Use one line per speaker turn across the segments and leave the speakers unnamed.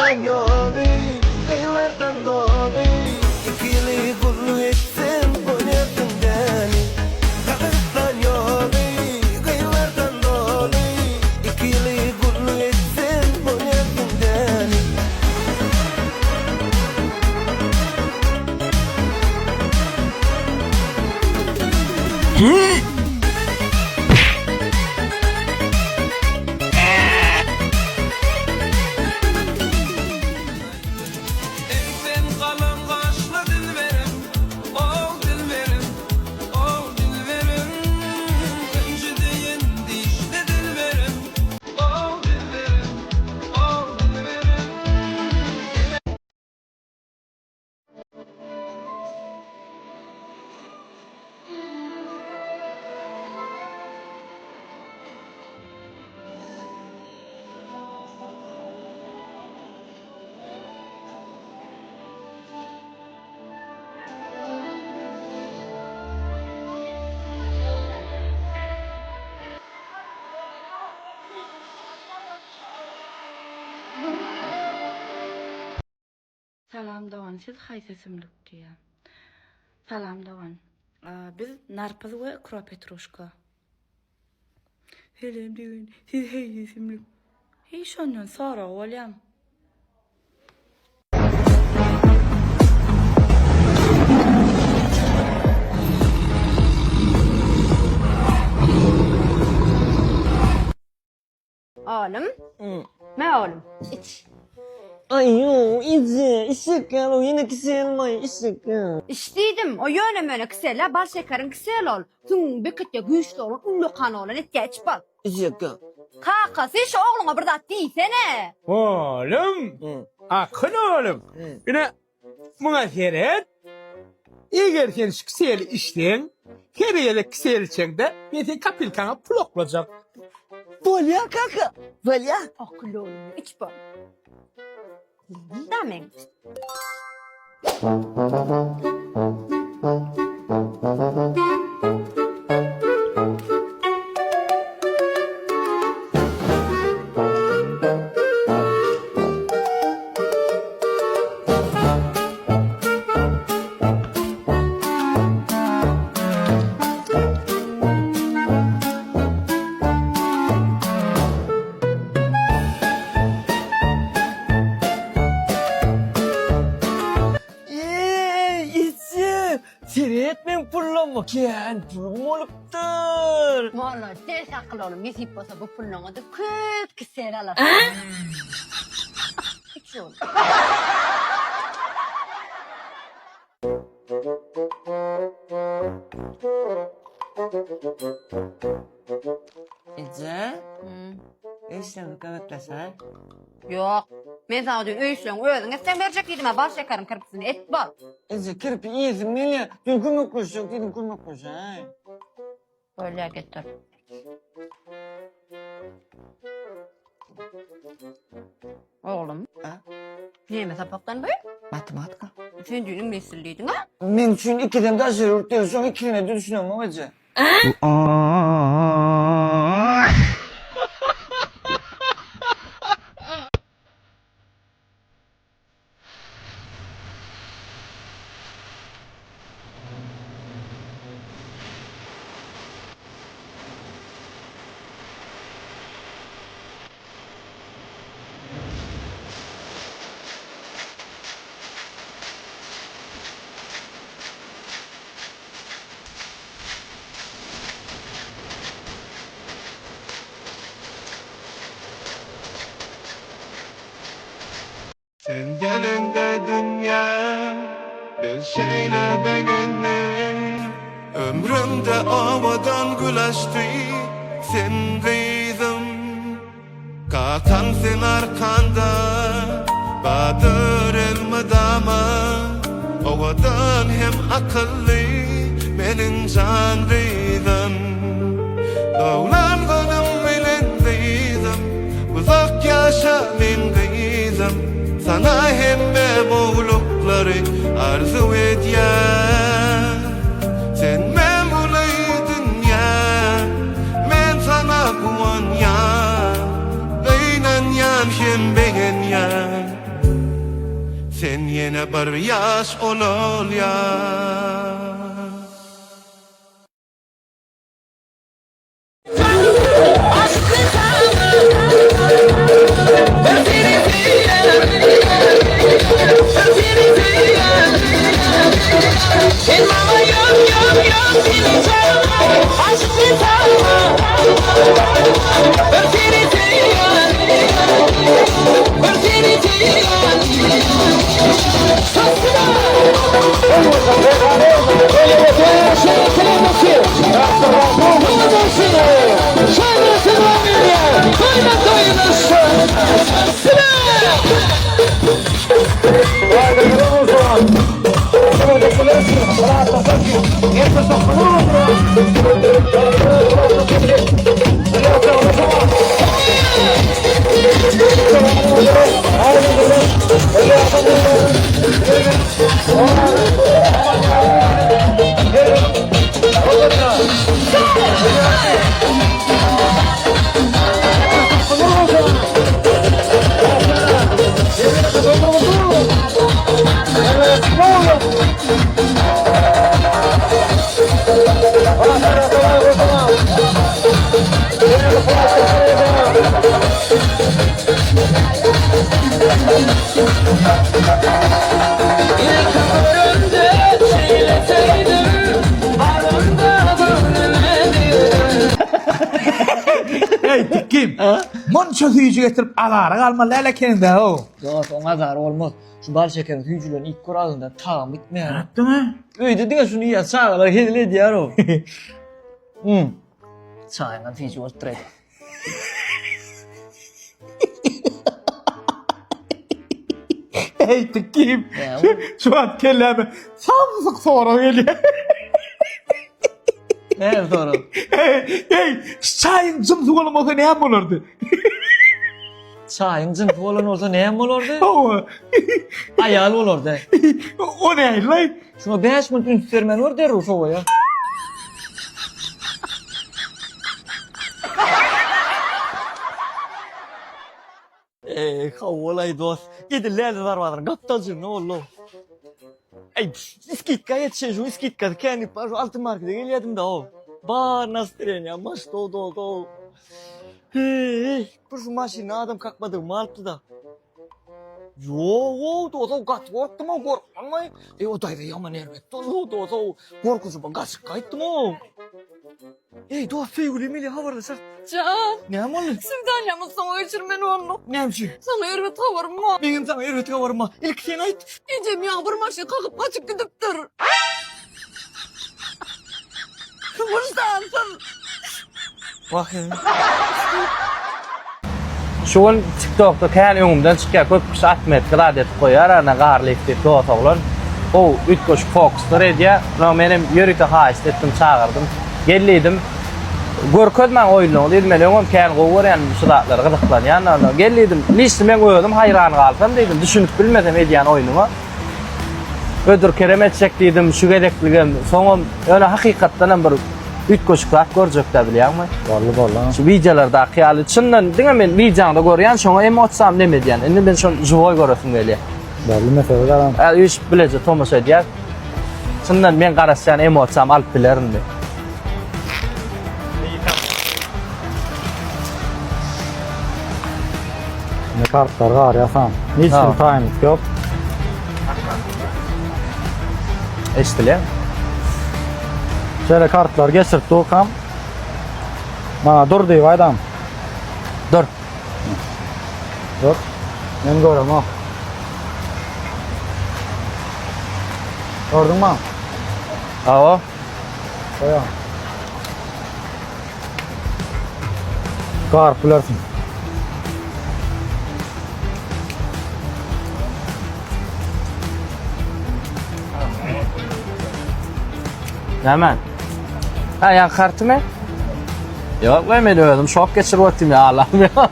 Gazagystan ýoly gyzlardan doly Iki ýyly gulluk etseň bolýarsyň däli Gazagystan ýoly gyzlardan doly Iki ýyly gulluk etseň bolýarsyň däli.
Eý sen galam gaşly dilberim, oh dilberim, oh dilberim, Hünji deýin dişli dilberim, oh dilberim, oh dilberim.
Salam dogan siz haýsy ösümlik diýýär. Salam dogan. Biz narpyz we ukrop petruşka. Salam dogan siz haýsy ösümlik. Hiý şondan sorag bolýam.
Oğlum. Me oğlum. İç.
Aýo, eje, işek ýaly o ýene kiselmaý, işek ýaly.
Iç diýdim. O ýöne möne kisel-ä, bal şekeriň kisel ol. Süňňüň beketýä güýçli oglan, ullakan oglan etýä içip al.
Işek ýaly.
Kakasy şu ogluňa bir zat diýsene.
Oğlum, akyl oğlum. Ine, Muňa seret. Eger sen şu kiseli içseň, her gezek kisel içeňde, men seň kopilkaňa pul oklajak.
Bolýa kaka, bolýa.
Akylly oglum, iç bal. Da meň.
Eý, eje, seret meň pullama, kän pulum bolupdyr.
Molades akyl oglum, nesip bolsa bu pullaňa-da köp kisel alarsyň. Iç oglum.
Eje, öý işlerini kömekleşäý.
Ýok. Men saňa düýn öý işlerini özüň etseň berjek diýdim-ä, bal şekeriň kirpisini et bal.
Eje, kirpi iýesim gelýär. Düýn kömekleşjek diýdim, kömekleşäý.
Bolýar, getir. Oglum.
A?
Näme sapakdan bu?
Matematika.
Sen düýn iňlis dili diýdiň-ä?
Meň üçin ikisem daşary ýurt dili, şoň ikisine-de düşünemok eje.
Sen gelende dünýä men şeýle begendim Ömrümde owadan gül açdy sen gyzym Kakaň seň arkanda batyr elmydama Owadan hem akylly meniň jan gyzym Doglan günüm bilen gyzym Uzak ýaşa meň gyzym Saňa hemme gowluklary arzuw edýän Sen meň uly dünýä Men saňa guwanýan Gynanýan hem begenýän. Ýene bir ýaş ulalýar.
Eý, Tikkim. Munça süýji getirip azara galmaly däl ekeniň-dä, how.
Dost, oň azary bolmaz. Şu bal şekeriň süýjülerini iýip gör agzyňda tagam gitmeýär.
Nätdiň-ä?
Öýde diňe şuny iýýär, çagalar hezil edýär-ow. Hmm. Çaýyňam süýji bolupdyr aý.
Eý, Tikkim. Şu wagt kelläme samsyk sorag gelýär.
Näme sorag?
Eý, eý, şu çaýyň jynsy bolan bolsa näme bolardy?
Çaýyň jynsy bolan bolsa näme bolardy?
Hawa.
Aýal bolardy.
O nähili?
Şuňa 5 minut üns bermän gör derrew sowaýar. Eý, howalaý dost. Edil Läle Darwazynyň gapdaljygynda boldy. Eý, skidka ýetişen şu skidkasy kän diýip bar, şu altyn markete gelýärdim-de how. Bar nastreniýa, maşto doldy. Heý, bir şu maşynda adam kakmadygymy alypdy-da. Ýog-ow, dos-ow, gaty gorkdum-ow, gorkmanmaý. Eý, o daýza ýaman erbet dos-ow, dos-ow, gorkujyma gaçyp gaýtdym-ow. Eý, dost, söýgülim ile habarlaşak.
Jan.
Näme boldy?
Swidaniýamyzy soňa geçirmeli bolduk.
Näme üçin?
Saňa erbet habarym bar.
Meňem saňa erbet habarym bar. Ilki sen aýt.
Ejem ýaňy bir maşyn kakyp gaçyp gidipdir. Wyždansyz.
Wah indi.
Şu gün TikTokda kän öňümden çykýar, köp kişi atmetka zat edip goýýar, ana Garlyýew diýip dos oglan. Gowy üýtgeşik fokuslar edýär. Muny menem ýörite haýyşt etdim, çagyrdym. Gel diýdim. Görkez maňa oýnuňy diýdim. Men öňem kän gowy görýän şu zatlary, gyzyklanýan. Gel diýdim. Liçni meň özüm haýran galsam diýdim, düşünip bilmesem edýän oýnuňa. Hödür kerem etjek diýdim şu gezekligem soňam ýöne hakykatdanam bir üýtgeşik zat görjekdä bilýäňmi?
Boldy boldy.
Şu wideolardaky ýaly çyndan diňe men wideoňda görýän şoňa emosiýam neme edýän. Indi men şony žiwoý göresim gelýär.
Boldy mesele galan.
Hä üýşüp bileje tomaşa edýäs. Çyndan men garaşýan emosiýamy alyp bilerinmi?
Ne kartlar bar ýasam. Hiç kim taýynlyk ýok.
Eşdilýär.
Şeýle kartlar geçirip durkam. Maňa dur diýip aýdam.
Dur.
Dur. Men göremok. Gördüňmi?
Hawa.
Goýa. Garyp bilersiň.
Näme? Ha, ýa kartymy? Ýok, we men özüm şok geçirip otyryn ya Allah'ım ya.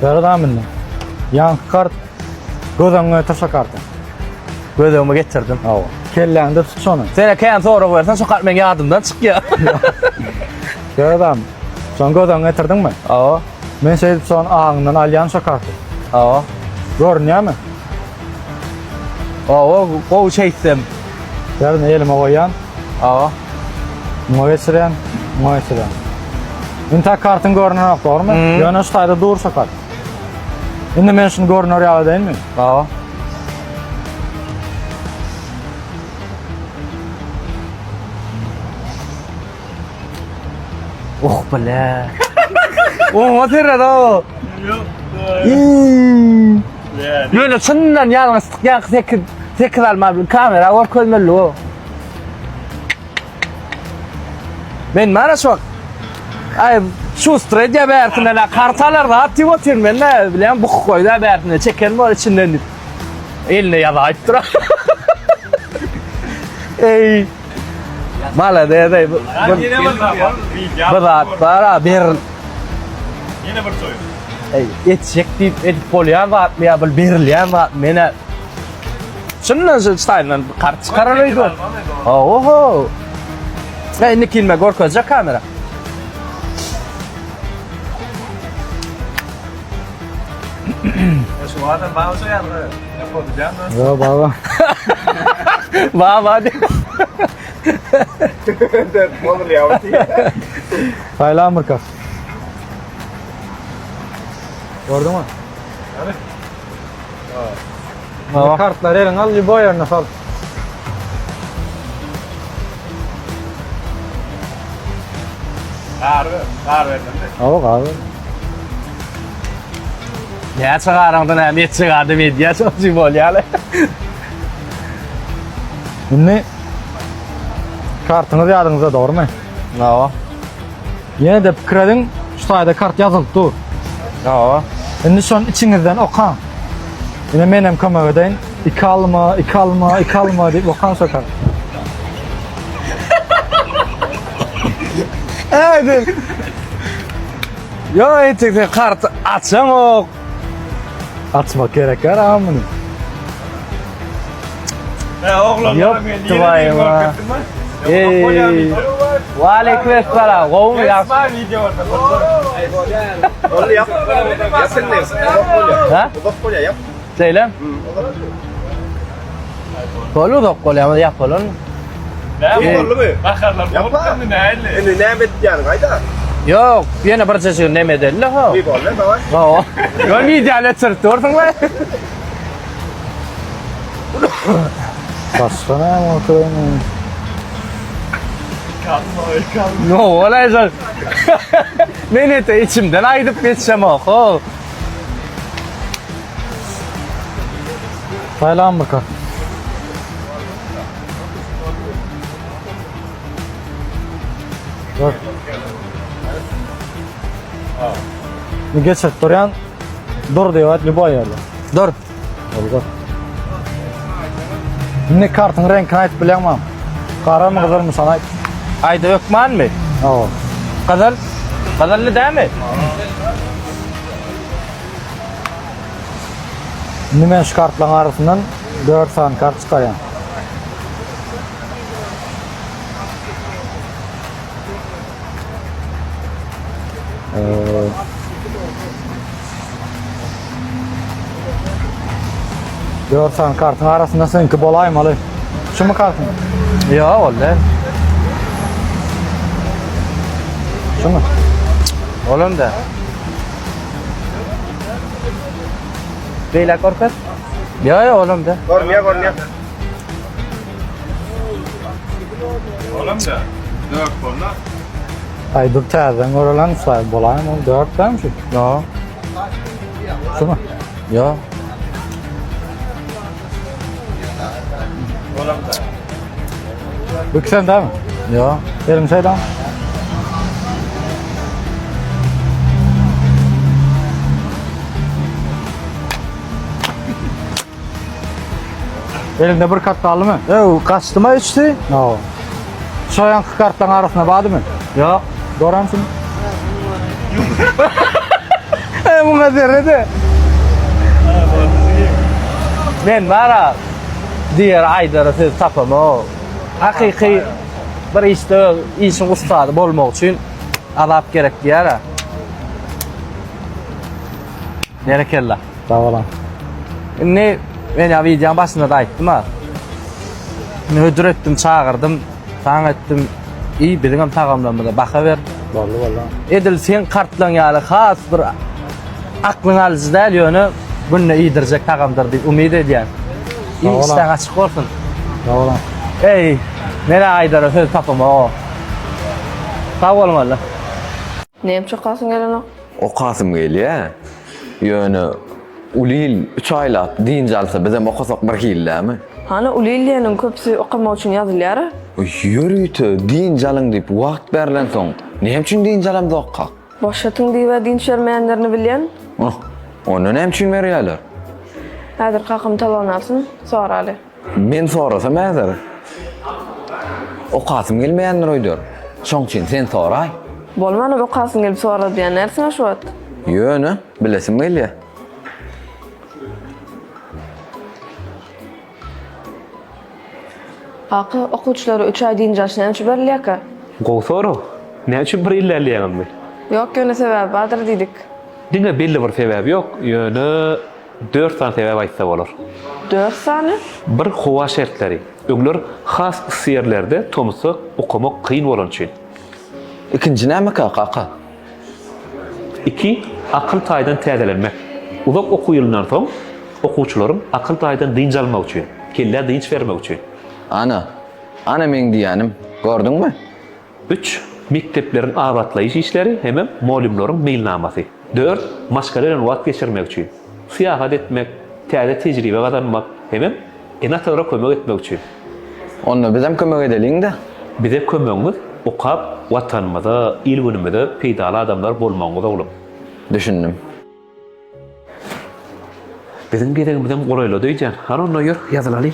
Beredam indi. Ýaňky kart göz öňüňe getir şo karty.
Göz öňüme getirdim.
Hawa. Kelläňde tut şony.
Sen kän sorag bersen şo kart meň ýadymdan çykýar.
Beredam. Şony göz öňüňe getirdiňmi?
Hawa.
Men şeýdip şony aňyňdan alýan şo karty.
Hawa.
Görünýärmi?
Hawa, gowy şeýtsem.
Ýerine elime goýýan.
Hawa.
Muňa geçirýän, muňa geçirýän. Intäk kartyň görünenok, dogrumy? Ýöne şu taýda dur şu kart. Indi men şuny görüner ýaly edeýinmi?
Hawa. Oh bile. Oňa seret o. Ýöne çyndan ýalňyşdyk ýaňky 8 8 alma bilen kamera görkezmeli o. Men mana şu Ay şustra edýär bärsinden ha kart alar zat diýip otyryn men de bilýän buk goýda bärsine çeken bor içinden diýip. Eline ýazaýyp dur. Ey. Malades ey. Bu bu zat bar ha ber.
Ýene bir toý.
Ey etjek diýip edip bolýan zatmy ýa bir berilýän zat menä Şundan şu taýyndan kart çykarar öýdüp. Oho. Ne indi kilme görkezjek kamera.
Şu adam bana şu ýazgy. Yapacağım.
Yo baba.
Baba.
Saýlan bir kart. Gördüňmi?
Baba.
Kartlary eliňe al, lýuboý ýerine sal.
Gar ber, gar berdim.
Hawa, gar ber.
Näçe garaňda näme etjek adam edýär şol üçin bolýar.
Indi kartyňyz ýadyňyzda dogrumy?
Hawa.
Ýene-de pikir ediň, şu taýda kart ýazylyp dur.
Hawa.
Indi şony içiňizden okaň. Ine men hem kömek edeýin. Iki alma, iki alma, iki alma diýip okaň şo karty.
Äý, Ýok, entek sen kart açaňok.
Açmak gerek ýar agam muny.
He, oglanlara men ýene bir görkezdim.
Ey. Waleýkim esselam. Gowumy ýagşy?
Ol ýap. Ýap indi. Uzak bolýar.
Ha?
Uzak bolýar, ýap.
Şeýle? Bol uzak bolýar, ýapalan.
Näme boldumy? Bakarlar bolupdyr näli?
Indi näme etýäň, gaýda?
Ýok, ýene bir çeşigini neme edeli ho.
Bir boldy, daway.
Hawa. Ýok, wideony öçürip dursuň we.
Başga näme oturayım?
No, olay şol. Men ete içimden aýdyp geçsem ho.
Saýlan bir kart. Dur. Ne geçirip durýan? Dur diýip aýt, lýuboý ýerde.
Dur.
Boldy. Indi kartyň reňkini aýdyp bilýäňmi? Garamy, gyzylmy şony aýt.
Aýda hökmanmy?
Hawa.
Gyzyl. Gyzylly dämi?
Indi men şu kartlaryň arasyndan 4 sany kart çykarýan. Ee, Dört sany kartyň arasynda seňki bolaýmaly. Şumy kartyň?
Ýok, ol däl.
Şumy?
Olam däl. Beýläk görkez. Ýok, ýok, olam däl.
Görünýär, görünýär.
Olam da. Dört bolna.
Aý dur täzeden görelen şaý bolaýmy ol dört dämi şu?
Ýok.
Şumy?
Ýok.
Olam da.
Bu ikisi dämi?
Ýok.
Elim şeýdan. Elinde bir kart galdymy?
Öw, gaçdyma üçdi.
Hawa. Şu ýanky kartlaryň arasynda bardymy?
Ýok.
Doramsyn.
E, muňa zerre-de. Men bara diýer aýdara söz tapamok. Hakyky bir işde işiň ussady bolmak üçin azap gerek diýär-ä. Berekella.
Sag boluň.
Indi men ýa wideoň başynda-da aýtdym-a. Indi hödür etdim, çagyrdym, saň etdim. I biziňem tagamlarymyza baha ber.
Boldy, boldy.
Edil seň kartlaň ýaly has bir aklyň alyjy däl, ýöne günde iýdirjek tagamdyr diýip umyt edýän.
Sag bol.
Işdäň açyk bolsun.
Sag boluň.
Eý, men-ä aýdara söz tapamok. Sag boluň alla.
Näme üçin okasyň gelenok?
Okasym gelýä. Ýöne uly il üç aýlap dynç alsa bizem okasak bir hili dämi?
Hany uly il diýeniň köpüsi okamak üçin ýazylýara.
Ýörite dynç alyň diýip wagt berlensoň näme üçin dynç alamzokkak?
Boş ýatyň diýibä dynç bermeýänlerini bilýän.
Oh, onda näme üçin berýäler?
Häzir kakam talon alsyn, soraly.
Men sorasam häzir okasym gelmeýändir öýder. Şoň üçin sen soraý.
Bolmanam okasyň gelip sora diýen dälsiň-ä şu wagt.
Ýöne bilesim gelýär.
Kaka, okuwçylara üç aý dynç alyş näme üçin berilýärkä?
Gowy sorag. Näme üçin bir ýyl däl diýýäňizmi?
Ýok, ýöne sebäbi bardyr diýdik.
Diňe belli bir sebäbi ýok, ýöne Dört sany sebäp aýtsa bolar.
Dört sany?
Bir howa şertleri. Öňler has yssy ýerlerde tomusda okamak kyn bolany üçin.
Ikinji nämeka kaka?
Iki, akyl taýdan täzelenmek. Uzak okuw ýylyndan soň okuwçylaryň akyl taýdan dynç almagy üçin, kellä dynç bermek üçin.
Ana, ana meň diýýänim. Gördüňmi?
Üç, mekdepleriň abatlaýyş işleri hemem mugallymlaryň meýilnamasy. Dört, maşgala bilen wagt geçirmek üçin. Syýahat etmek, täze tejribe gazanmak hemem ene-atalara kömek etmek üçin.
Onda bizem kömek edeliň-dä.
Bize kömegiňiz okap Watanymyza, il-günümize peýdaly adamlar bolmagyňyz oglum.
Düşündim.
Biziň gezegimizem golaýlady öýdýän. Hany onda ýör, ýazylalyň.